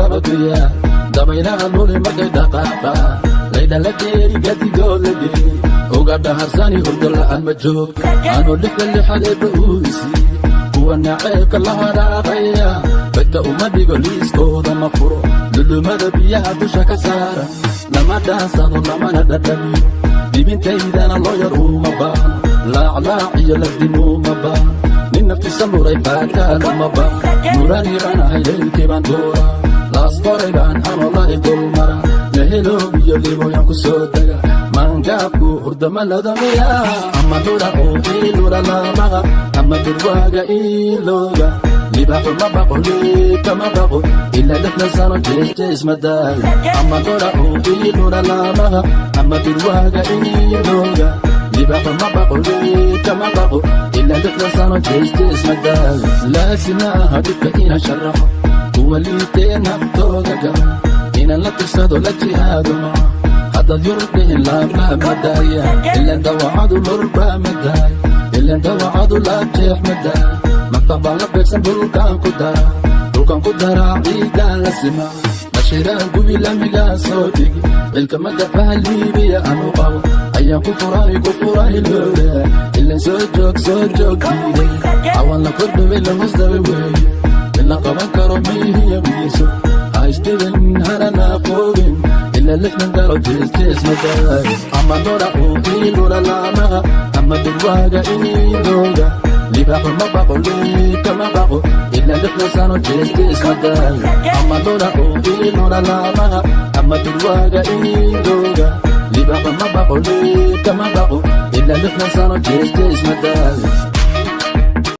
Dabatuya dabaylaha luli markay dhaqaaqa, laydhala dheeri gadigood la dheeri, uga dhaharsani hurdo la'aan ma joogto. Anuu lixda lixad eebba uu isiiye, kuwa naceebka la hadhaaqaya bagta uma dhigo, liiskooda ma furo. Lulumada biyaha dusha ka saara lama dhaansado, lamana dhadhamiyo. Dhibintaydana loo yar uma baano, laaclaac iyo lagdimuuma baano. Nin naftiisa luray faataan uma baano. Nurani baan ahay, leylkii baan tuuraa, Laasqoray baan anolai dulmara, Meheloob iyo Liboyan ku soo dega. Maangaabku hurdama ladamiya, ama dhura oo iilura laamaha, ama durwaaga iilooga. Libaaxu ma baqo, liibka ma baqo, ilaa 60 sano jeesjees ma daayo. Ama dhura oo iilura laamaha, ama durwaaga iilooga. Libaaxu ma baqo, liibka ma baqo, ilaa 60 sano jeesjees ma daayo. Laasima aha dhibka inaan sharaxo, kuwa liitee naftooda gaba inaan la tirsado, la jihaado maca. Haddaad Yurub dhihin laablaab ma daaya, ilan dawacadu lurba ma daayo, ilan dawacadu laabjeex ma daayo. Mafa baan la beegsan, dhulkaan ku daraa, dhulkaan ku daraa, ciidaan la simaa. Bashiraan gubi lamigaa soo dhigi, cilka magafaha Liibiya anu qabo ayaan ku furay, ku furay looda. Ilan soo joog, soo joog diiday, cawan la kordhaway, la hoosdabay weeye. Ila qaban karo miihiya miiso, haysdhibin hana naafoogin, ilaa 60 galo jeesjees ma daayo. Ama dhora oo iilura laamaha, ama durwaaga iilooga. Libaaxu ma baqo, liibka ma baqo, ilaa 60 sano jeesjees ma daayo. Ama dhora oo iilura laamaha, ama durwaaga iilooga. Libaaxu ma baqo, liibka ma baqo, ilaa 60 sano jeesjees ma daayo.